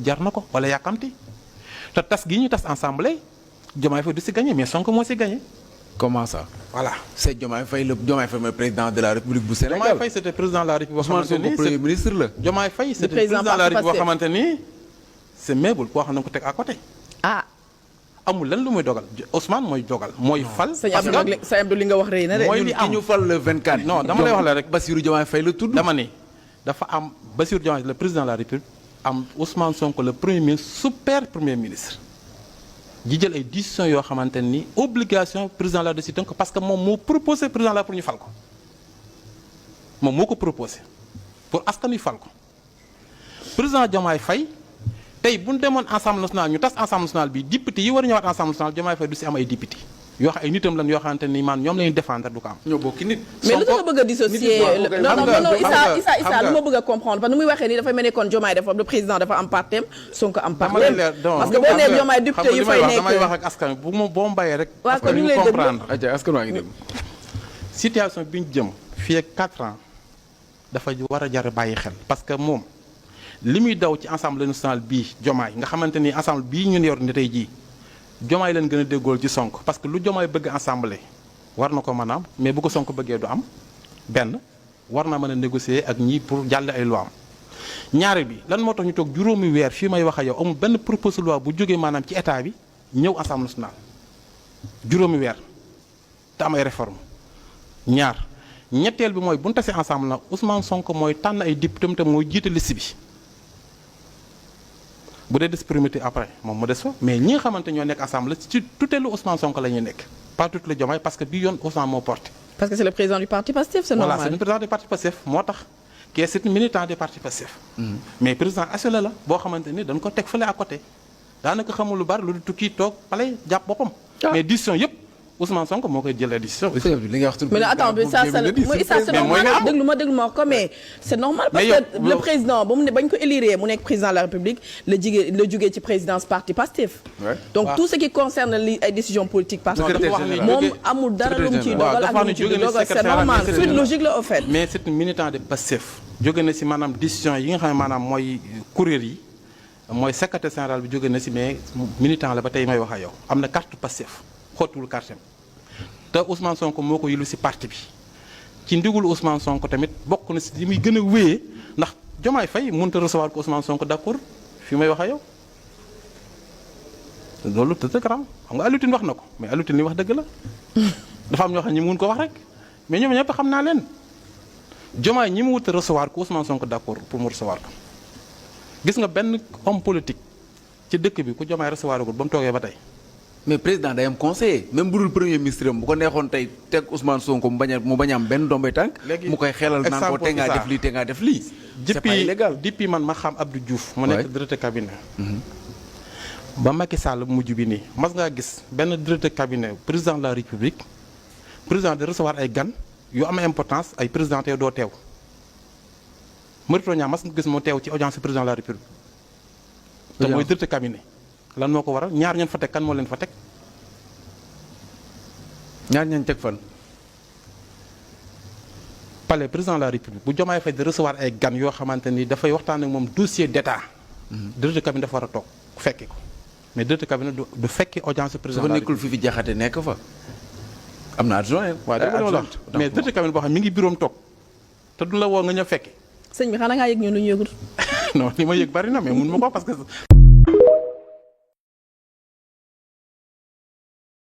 jar na ko wala yàkkamti te tas gi ñu tas ensemble Diomaye Faye du si gagné mais Sonko moo si gagné. comment ça. voilà c'est Diomaye Faye mooy président de la République bu Sénégal. Diomaye Faye c'était président de la République boo xamante ni premier ministre la. Diomaye Faye c'était président de la République boo xamante ni c'est meuble koo xam ne ko teg à côté. amul lan lu muy dogal Ousmane mooy dogal mooy fal. sëñ Abdou li nga wax rëy na de. mooy li am ki ñu fal le 24. non dama lay wax la rek Bassirou Diomaye Faye la tudd. dama ni dafa am Bassirou Diomaye le président de la République am Ousmane Sonko le premier ministre super premier ministre. ji jël ay décisions yoo xamante ni obligation président la décision ko parce que moom moo proposé président la pour ñu fal ko moom moo ko proposé pour askan wi fal ko président Diomaye Faye. tey bu ñu demoon Assemblée nationale ñu tas Assemblée nationale bi député yi war a ñëwaat Assemblée nationale Diomaye Faye du si am ay député yoo xam ay nitam lan yoo xamante ni man ñoom la ñuy défendre du ko am. ñoo bokki nit. mais lu tax nga bëgg a dissocier non Issa lu ma bëgg a comprendre parce que nu muy waxee nii dafay mel ni kon Diomaye dafa le président dafa am partem Sonko am partem parce que boo nee Diomaye député yi fay nekk damay wax ak askan bu ma boo mbayee rek. waaw kon ñu ñu lay déglu comprendre. askan waa ngi dem. situation bi ñu jëm fii ak 4 ans dafa war a jar bàyyi xel parce que moom. li muy daw ci assemblée nationale bii Diomaye nga xamante ni assemblée bii ñun yor ni tey jii Diomaye leen gën a déggool ci Sonko parce que lu Diomaye bëgg assemblée war na ko mën a am mais bu ko Sonko bëggee du am benn war na mën a négocier ak ñii pour jàll ay loi am ñaare bi lan moo tax ñu toog juróomi weer fii may wax ak yow amul benn proposition loi bu jógee maanaam ci état bi ñëw assemblée nationale juróomi weer te am ay réforme ñetteel bi mooy bu ñu tasee ensemble nag Ousmane Sonko mooy tànn ay député te mooy jiite liste bi. bu dee des priorité après moom mu des fa mais ñi nga xamante ñoo nekk assemblée ci tutelu Ousmane Sonko la ñuy nekk pas tutelu Diomaye parce que bii yoon Ousmane moo porté. parce que c'est le président du parti Pastef c'est normal. voilà c'est le président du parti Pastef moo tax kii c'est un militant du parti Pastef. mais président assuré la boo xamante ni dañ ko teg fële à côté daanaka xamul lu bari lu tukki toog pale jàpp boppam. mais décision yëpp Ousmane Sonko moo koy jëlee décision. li nga wax mais attends c'est normal déglu ma ko mais c'est normal parce que le président ba mu ne bañ ko élire mu nekk président de la République la jógee ci présidence parti Pastef. donc tout ce qui concerne li ay décisions politiques parce que moom amul dara lu mu ciy dogal ak lu mu ciy dogal c'est normal suite logique la au fait. mais c'est un militant de Pastef jóge na si maanaam décision yi nga xam ne maanaam mooy kuréel yi mooy secrétaire général bi jóge na si mais militant la ba tey may wax ak yow am na carte Pastef xóotuwul carte te Ousmane Sonko moo ko yëlu ci parti bi ci ndigul Ousmane Sonko tamit bokk na ci li muy gën a wéyee ndax Diomaye Faye mënut a recevoir ko Ousmane Sonko d'accord fi may wax ak yow loolu te xam nga Alioune Tine wax na ko mais Alioune Tine li wax dëgg la dafa am ñoo xam ne ñi mun ko wax rek mais ñoom ñëpp xam naa leen Diomaye ñi mu wut a recevoir ko Ousmane Sonko d'accord pour mu recevoir ko gis nga benn homme politique ci dëkk bi ku Diomaye recevoir ko ba mu toogee ba tey. mais président day am conseiller même bu dul premier ministre am bu ko neexoon tey teg Ousmane Sonko mu bañ a am benn ndombay tànk. mu koy xelal naan ko te ngaa def lii te ngaa def lii. c'est pas illégal depuis man ma xam Abdou Diouf. mu nekk directeur cabinet. ba Macky Sall mujj bi nii mas ngaa gis benn directeur cabinet président de la République président de recevoir ay gan yu am importance ay président te doo teew. Mary Teuw Niane mas nga gis moo teew ci audience président de la République. te mooy directeur cabinet. lan moo ko waral ñaar ñeen fa teg kan moo leen fa teg. ñaar ñeen teg fan. palais président de la République bu Diomaye Faye di recevoir ay gan yoo xamante ni dafay waxtaan ak moom dossier d'état. directeur cabinet dafa war a toog fekki ko mais directeur cabinet du fekki audience président de la République. nekkul fi jaxate nekk fa. am na adjoint. waaw dëgg la mais directeur cabinet boo xam mi ngi bureau toog te du la woo nga ñëw fekki. sëñ bi xanaa ngaa yëg ñun lu ñu yëgul. non li ma yëg bari na mais mun ma ko parce que.